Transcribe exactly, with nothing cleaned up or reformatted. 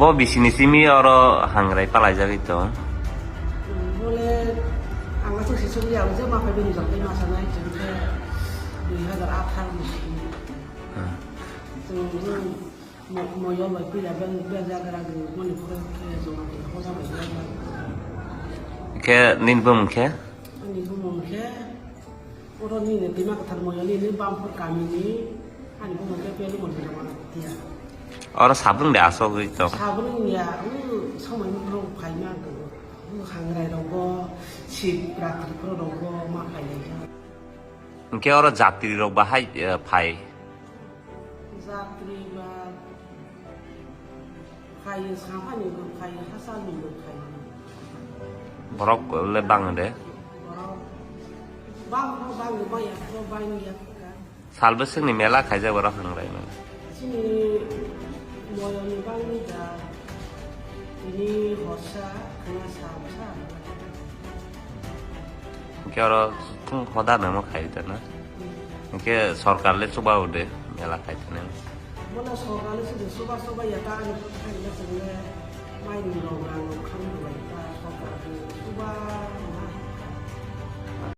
O bisini simi oro hangrai palaijagwi tong. Bole ang aswk se sumli ang je ma phaibai ni jang tei masa nai chwng khe dui hazar atharo ni simi. Hmm. Chwng mo-, moyol bai pila bel, bel jagra gwi moni pura khe joma khe hoda bai bel jagra. Khe nini bumung khe? Ani bumung khe Oro nini Dima Kathar Moyol ni Bampur kami ni ani bumung khe Pelu Moyol ni Rama Tia. Oro sabung de asogwi tong. Sabung ya, u samai ni borok phai ma tong. U hangrai rogo, sip ratri pro rogo ma phai lai. Hingke oro jatri rok bahai, eh, phai. Jatri ba Khayo saphani bo khayo, hachal ni bo khayo. Borok le bang de? Borok bang bo bang bo ya, bo bang ya. Sal bwswk ni mela khaijak borok hangrai mela. Chini moyol ni bang ni da. Ini horsa, kena sa, sa. Hingke oro thung hoda nangma khai da na? Hingke sorkar le chuba ude mela khai tene. Bono sorkar le chuba, chuba ya ta ani khai le chungle mai ni rong rang kham rong ta sorkar ni chuba na